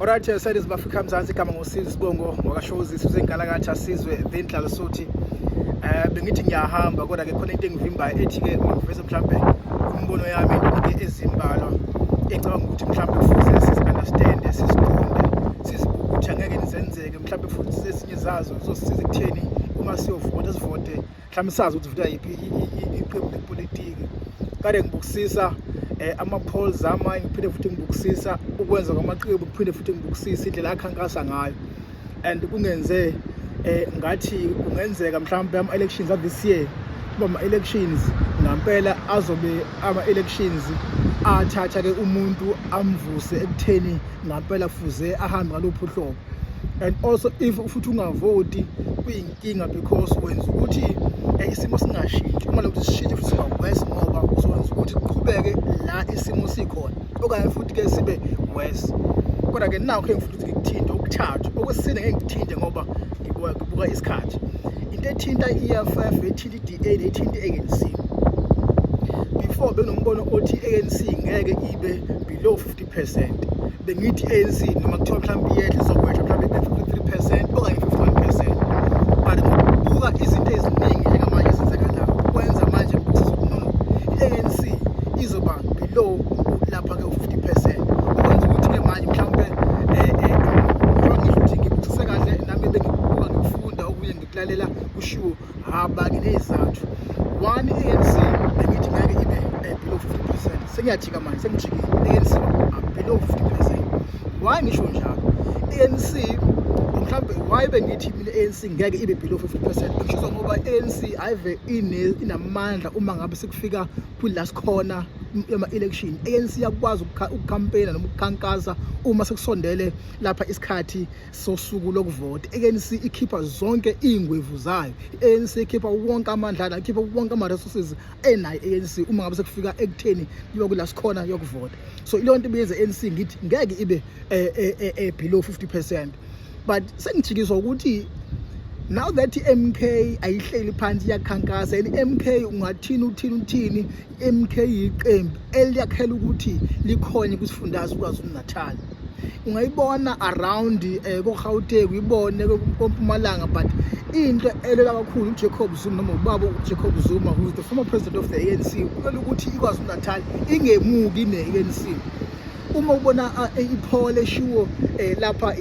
Alright, said Bafika Mzansi, igama ngosizo sibongo ngwakashozi sizwe inkalakatha sizwe vendlala sothi bengithi ngiyahamba, kodwa ke khona into engivimbayo ethi ke mangiveze mhlambe imibono yami into ezimbalwa engicabanga ukuthi mhlambe kufuze sizi understand, siziqonde, sizibuke ukuthi angeke nizenzeke. Mhlambe futhi ezinye zazo zizosisiza ekutheni uma siyovota sivote mhlawumbe sazi ukuthi vota yiphi iqembu lepolitiki. Kade ngibukisisa ama-polls amanye, ngiphinde futhi ngibukisisa ukwenza kwamaqembu, ngiphinde futhi ngibukisisa indlela akhankasa ngayo, and kungenze ngathi kungenzeka mhlawumbe ama-elections of this year kuba ama-elections ngampela, azobe ama-elections athatha-ke umuntu amvuse ekutheni ngampela kufuze ahambe ngaluphi uhlobo. And also if futhi ungavoti kuyinkinga, because wenza ukuthi isimo singashintshi. Uma lokuthi sishintshe futhi siba worse, ngoba uzokwenza ukuthi kuqhubeke la isimo sikhona okanye futhi-ke sibe worse. Kodwa-ke nakho engifuna ukuthi ngikuthinte okuthathu, okwesine ngeke ngikuthinte ngoba ngibuka isikhathi. Into ethinta i-EFF, ethinta i-DA, nethinta i-ANC. Before bekunombono othi i-ANC ngeke ibe below 50%. Bengithi i-ANC noma kuthiwa mhlawumbe iyehla, izokwehla mhlawumbe ibe 53% okanye 51%, but ngokubuka izinto eziningi njengamanje ezenzakalayo kwenza manje ngibukisisa ukuthi no, i-ANC izoba below lapha-ke u-50%, okwenza ukuthi-ke manje mhlawumbe njengoba ngisho ukuthi ngibukisise kahle nami, bengikubuka, ngikufunda okunye, ngikulalela kushiwo haba-ke ney'zathu. One, i-ANC bengithi ngeke ibe below 50%. Sengiyajika manje, sengijikile, i-ANC below 50%. Why ngisho njalo? I-ANC mhlawumbe, why bengithi mina i-ANC ngeke ibe below 50%? Ngisho ngoba i-ANC ayive inamandla uma ngabe sekufika kwi-last corner yama-election. I-ANC iyakwazi ukukhampeyina noma ukukhankasa uma sekusondele lapha isikhathi sosuku lokuvota. I-ANC ikhipha zonke iy'ngwevu zayo, i-ANC ikhipha wonke amandla ayo, ikhipha wonke ama-resources enayo i-ANC uma ngabe sekufika ekutheni kuyiwa kwi-last corner yokuvota. So ileyo nto ibiyenza i-ANC ngithi ngeke ibe below 50%, but sengijikiswa ukuthi now that i-MK ayihleli phansi iyakhankasa, and i-MK ungathini uthini uthini, i-MK iqembu eliyakhela ukuthi likhonye kwisifundazwe KwaZulu Natal. Ungayibona around ko-Gauteng, uyibone koMpumalanga, but into elwela kakhulu uJacob Zuma noma ubaba uJacob Zuma, who is the former president of the ANC, ulwela ukuthi iKwaZulu Natal ingemuki ne-ANC. Uma ubona i-poll eshiwo lapha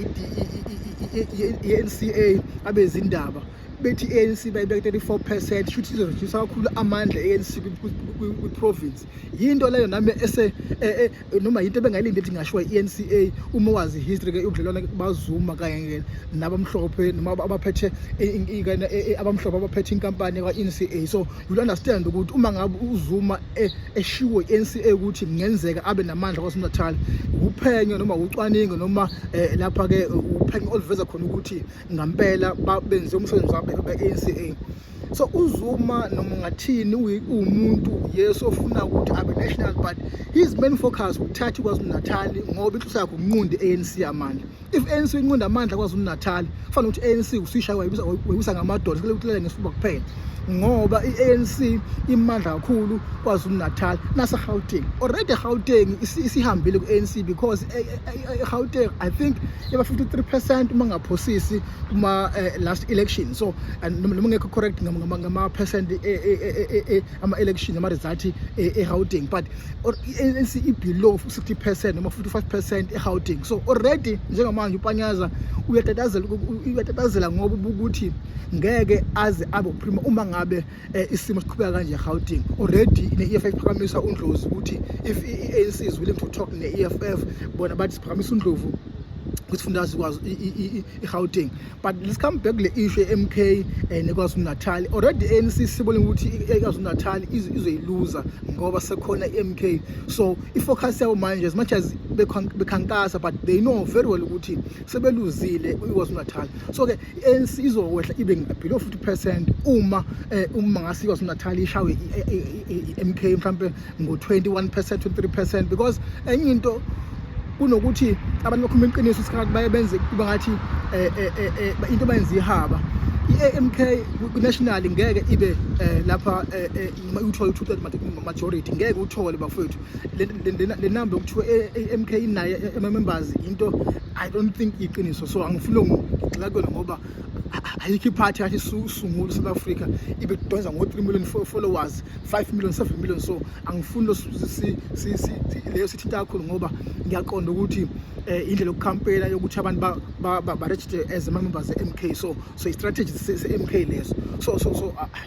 i-NCA, abezindaba bethi i-ANC bayibeka 34%, shuthi izoreduce kakhulu amandla e-ANC kwi-province. Yinto leyo nami ese noma yinto ebengayilinde ukuthi ngashiwa i-NCA. Uma wazi history ke, ubudlelwane bazuma kanye nabamhlophe noma abaphethe abamhlophe abaphethe inkampani kwa-NCA, so you'll understand ukuthi uma ngabe uZuma eshiwo i-NCA ukuthi kungenzeka abe namandla KwaZulu Natal, uphenyo noma ucwaningo noma lapha ke uphenyo oluveza khona ukuthi ngampela benze umsebenzi wabo be-NCA. So uZuma noma ungathini uwumuntu, yes, ofuna ukuthi abe national, but his main focus ukuthatha iKwaZulu Natal, ngoba inhloso yakhe ukunqunda i-ANC amandla. If ANC inqunda amandla KwaZulu Natal, kufanele ukuthi ANC usishaya wayibisa ngamadoda kulele ngesifuba kuphela, ngoba i-ANC imandla kakhulu KwaZulu Natal nase-Gauteng. Already eGauteng isihambile ku-ANC, because eGauteng I think iba 53% uma ngaphosisi kuma last election. So and noma ngekho correct ngama percent ama election, ama result eGauteng, but i-ANC i below 60% noma 45% eGauteng. So already njengamanje uPanyaza uyatatazela, uyatatazela ngoba ukuthi ngeke aze abe uprima uma ngabe isimo siqhubeka kanje eGauteng. Already ne-EFF iphakamisa uNdlozi ukuthi if i-ANC is willing to talk ne-EFF, bona bathi siphakamisa uNdlovu kwisifundazwe kwazo iGauteng. But let's come back le issue ye-MK neKwaZulu Natal. Already ANC sibone ukuthi iKwaZulu Natal izoyiluza ngoba sekhona i-MK. So i-focus yabo manje, as much as bekhankasa, but they know very well ukuthi sebeluzile iKwaZulu Natal. So ke i-ANC izokwehla ibe below 50% uma ngase iKwaZulu Natal ishawe i-MK mhlambe ngo-21%, 23%, because enye into kunokuthi abantu bakhuluma iqiniso isikhathi baye benze kuba ngathi into bayenza ihaba. I-MK national ngeke ibe lapha noma uthole two-third majority, ngeke uthole bafowethu. Le number okuthiwa i-MK inayo ama members into I don't think iqiniso. So angifuni ngigxila kuyona ngoba ayikho iphathi yathi isungule South Africa ibe kudonsa ngo-3 million followers, 5 million, 7 million. So angifuni lo leyo sithinta kakhulu ngoba ngiyaqonda ukuthi indlela yokukhampela yokuthi abantu ba-register as ama-members e-MK. So i-strategy se-MK leso. So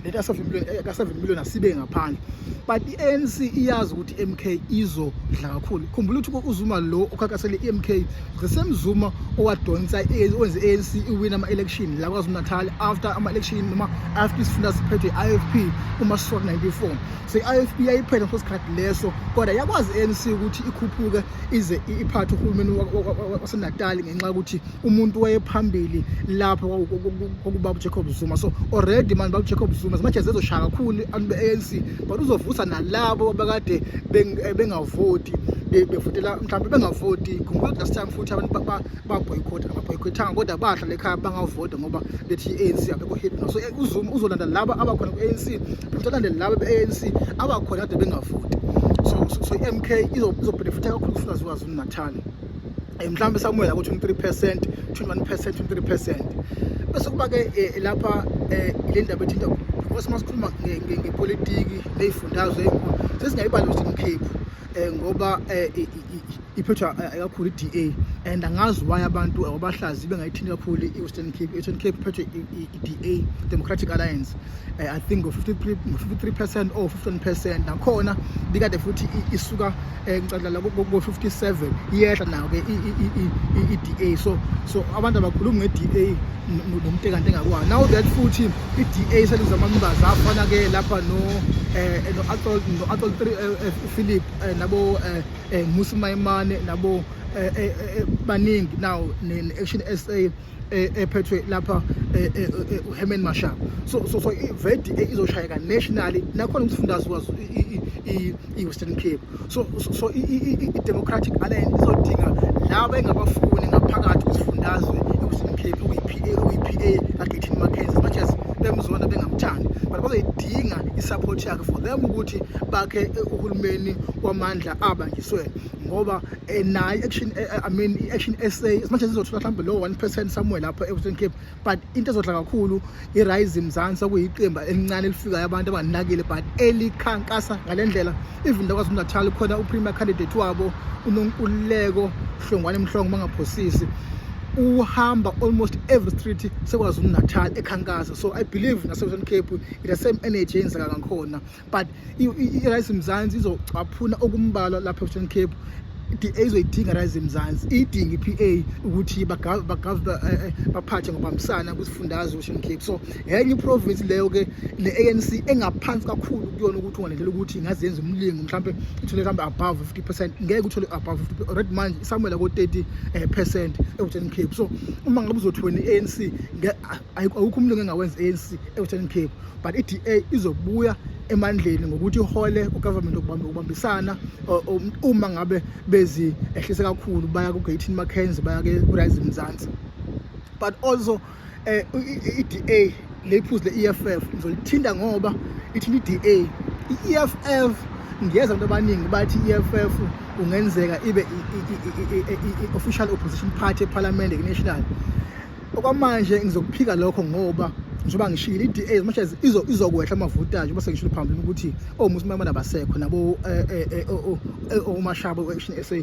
lento ka-7 million, ka-7 million asibe ngaphandle, but i-ANC iyazi ukuthi i-MK izodla kakhulu. Khumbula ukuthi uZuma lo okhankasele i-MK, the same Zuma owadonsa, owenze i-ANC iwina ama-election la KwaZulu Natal after ama-election noma after isifunda siphethwe i-IFP uma sisuka ku-94. So i-IFP yayiphethe ngaleso sikhathi leso, kodwa yakwazi i-ANC ukuthi ikhuphuke ize iphathe uhulumeni waseNatali ngenxa yokuthi umuntu wayephambili lapho kwakubaba Jacob Zuma. So already manje baba Jacob Zuma manje ezoshaya kakhulu abantu be-ANC, but uzovusa nalabo abakade bengavoti, bevotela mhlawumbe bengavoti. Khumbula ukuthi last time futhi abantu ba-boycott, ababoycotthanga kodwa bahlala ekhaya bangavota ngoba bethi i-ANC abekho happy. So uZuma uzolanda laba abakhona ku-ANC, futhi alandele laba be-ANC abakhona kade bengavoti. So i-MK izobenefitha kakhulu kusifundazwe KwaZulu Natal, mhlawumbe somewhere la ku-23%, 21%, 23%. Bese kuba-ke lapha le ndaba ethinta, because uma sikhuluma ngepolitiki ney'fundazwe ey'nkulu sesingayibali Western Cape, ngoba iphethwa kakhulu i-DA, and angazi why abantu abahlazi bengayithinti kakhulu i-Western Cape. I-Western Cape iphethwe i-DA, Democratic Alliance, I think ngo-53, ngo-53% or 15%. Nakhona bikade futhi isuka, ngicela la ko-57, iyehla nayo-ke i-DA. So abantu abakhulumi nge-DA nomtekante engakwayo. Now that futhi i-DA seluza ama-members afana-ke lapha no-Athol Philip, nabo Mmusi Maimane, nabo baningi now, ne-Action SA ephethwe lapha uHerman Mashaba. So i-VDA izoshayeka nationally nakhona umfundazwe wazo i-Western Cape. So i-Democratic Alliance izodinga laba engabafuni ngaphakathi kwesifundazwe e-Western Cape, okuyi-PA, okuyi-PA kaGayton McKenzie. As much as bemzona bengamthandi, but bazoyidinga i-support yakhe for them ukuthi bakhe uhulumeni wamandla abanjiswene, ngoba nayo action, I mean, i-Action SA, as much as izothola mhlawumbe lo 1% somewhere lapha e-Western Cape, but into ezodla kakhulu i-Rise Mzansi, okuyiqembu elincane elifikayo abantu abanginakile but elikhankasa ngale ndlela. Even la KwaZulu Natal khona u-premier candidate wabo, uNonkululeko Hlongwane Mhlongo mangaphosisi, uhamba almost every street seKwaZulu Natal ekhankasa. So I believe nase-Western Cape the same energy eyenzeka ngakhona, but i-Rise Mzansi izocaphuna okumbalwa lapha e-Western Cape. I-DA izoyidinga Rise Mzansi, iyidinga i-PA ukuthi baphathe ngobambisana kwisifundazwe Western Cape. So enye iprovince leyo ke ne-ANC engaphansi kakhulu kuyona ukuthi ungalindela ukuthi ingazenza umlingo, mhlambe ithole mhlambe above 50%. Ngeke uthole above 50 already manje, somewhere la ko-30 percent e-Western Cape. So uma ngabe uzothi wena i-ANC, awukho umlingo engawenza i-ANC e-Western Cape, but i-DA izobuya emandleni ngokuthi ihole ugovernment ukubambisana uma ngabe bezi ehlise kakhulu baya ku-Gayton McKenzie, baya ke ku-Rise Mzansi. But also i-DA, lephuzu le-EFF ngizolithinta ngoba ithinta i-DA. I-EFF, ngiyeza abantu abaningi bathi i-EFF kungenzeka ibe i-official opposition party eParliament national. Okwamanje ngizokuphika lokho ngoba njengoba ngishilo, i-DA, as much as izokwehla amavoti ayo, njengoba sengishilo phambili ukuthi oMmusi Maimane abasekho, nabo oMashaba we-Action SA,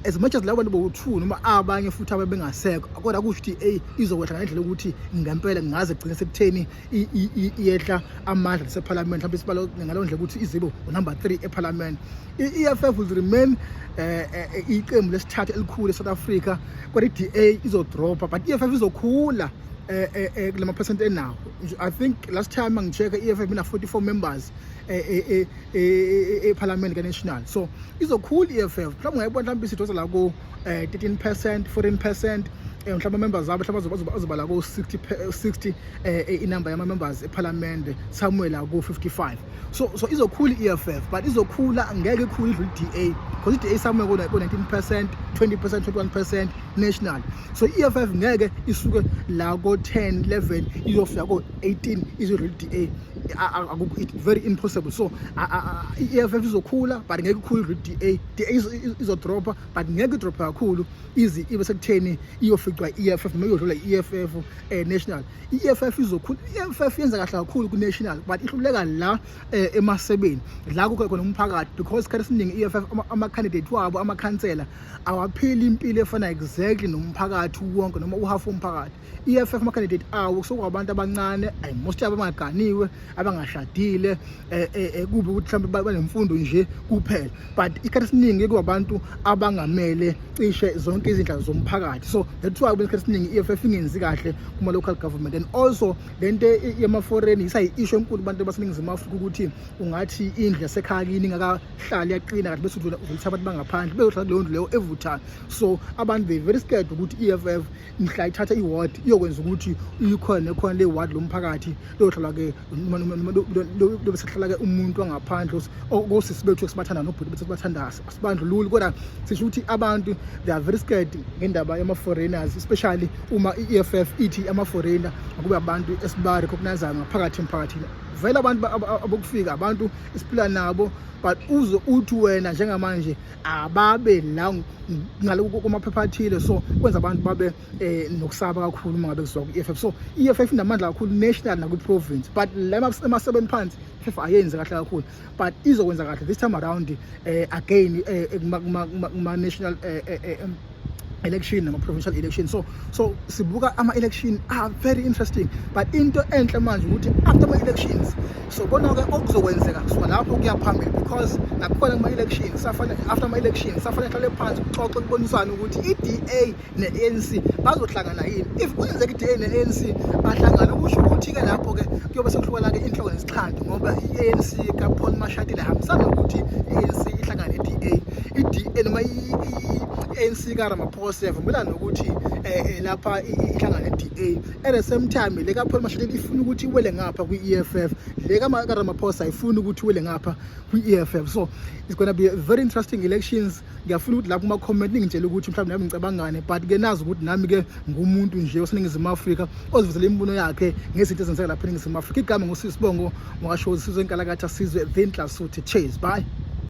as much as labo bantu bowu-two noma abanye futhi ababe bengasekho, kodwa kusho ukuthi i-DA izokwehla ngendlela yokuthi ngempela kungaze kugcine sekutheni iyehla amandla nasephalamende, mhlawumbe isibalo ngaleyo ndlela ukuthi izibe unumber 3 ephalamende. I-EFF will remain iqembu lesithathu elikhulu eSouth Africa, kodwa i-DA izodropa, but i-EFF izokhula kulama percent enawo. I think last time ngicheck, i-EFF ina 44 members eParliament ka-national. So izokhula i-EFF, mhlawumbe ungayibona mhlawumbe isidosa la ku 13%, 14%, mhlawumbe members abo mhlawumbe bazoba la ku 60, 60 inumber yama members eParliament, somewhere la ku 55. So izokhula i-EFF, but izokhula, ngeke ikhule idlule i-DA, because i-DA somewhere ku 19%, 20%, 21% national. So i-EFF ngeke isuke la ko 10, 11 izofika ko 18, izodlula i-DA. It's very impossible. So i-EFF izokhula, but ngeke ikhule i-DA. DA izodropa, but ngeke idrophe kakhulu izi ibe sekutheni iyoficwa i-EFF noma iyodlula i-EFF national. I-EFF izokhula. I-EFF yenza kahle kakhulu ku-national, but ihluleka la emasebeni la kukho khona umphakathi, because isikhathi esiningi i-EFF ama-candidate wabo, amakhansela, awaphili impilo efana exactly nomphakathi wonke noma uhafu womphakathi. I-EFF ama-candidate awo kusuke abantu abancane, ayi, most yabo abangaganiwe, abangashadile, kube ukuthi mhlawumbe banemfundo nje kuphela, but isikhathi esiningi kuwabantu abangamele cishe zonke izinhla zomphakathi. So that's why isikhathi esiningi i-EFF ingenzi kahle kuma-local government. And also lento yama-foreign isayi-issue enkulu kubantu baseNingizimu Afrika, ukuthi ungathi indlu yasekhaya kini ingakahlali yaqina kahle, bese udlulisa abantu bangaphandle beyohlala kuleyo ndlu leyo evuthayo. So abantu, they very scared ukuthi i-EFF mhla ithatha i-ward iyokwenza ukuthi ikhona nekhona le ward lomphakathi liyohlala-ke lobe sekuhlala-ke umuntu wangaphandle. Osisi bethu esibathanda nobhuti bethu esibathanda, asibandlululi, kodwa sisho ukuthi abantu, they are very scared ngendaba yama-foreigners, especially uma i-EFF ithi ama-foreigner akube abantu esiba-recognizayo ngaphakathi emphakathini. Vele abantu abokufika abantu esiphila nabo, but uze uthi wena njengamanje ababe la ngale kumaphepha athile, so kwenza abantu babe nokusaba kakhulu uma ngabe kuzwa ku-EFF. So i-EFF inamandla kakhulu national nakwi-province, but la emasebeni phansi i-EFF ayenzi kahle kakhulu, but izokwenza kahle this time around again kuma-national election nama-provincial election. So sibuka ama-election are very interesting, but into enhle manje ukuthi after ama-elections sobona-ke okuzokwenzeka kusuka lapho kuya phambili, because nakhona kuma-elections safane, after ama-elections safane hlale phansi kuxoxe, kubonisane ukuthi i-DA ne-ANC bazohlangana yini. If kuyenzeka i-DA ne-ANC bahlangana, kusho ukuthi-ke lapho-ke kuyobe sekuhlukana-ke inhloko nesixhanti, ngoba i-ANC kaPaul Mashatile ihambisana nokuthi i-ANC ihlangane ne-DA, i-DA noma i-ANC kaRamaphosa iyavumelana nokuthi lapha ihlangane ne-DA. At the same time, le kaPaul Mashatile ifuna ukuthi iwele ngapha kwi-EFF, le kaRamaphosa ayifuni ukuthi iwele ngapha kwi-EFF. So it's gonna be a very interesting elections. Ngiyafuna ukuthi lapho kuma-comment ningitshele ukuthi mhlawumbe nami ngicabangane, but ke nazi ukuthi nami-ke ngumuntu nje oseNingizimu Afrika ozivezela imibono yakhe ngezinto ezenzeka lapha eNingizimu Afrika. Igama nguSisibongo Mwakashozi, Sizwe Nkalakatha, Sizwe Thinhlasuthi. Cheers, bye.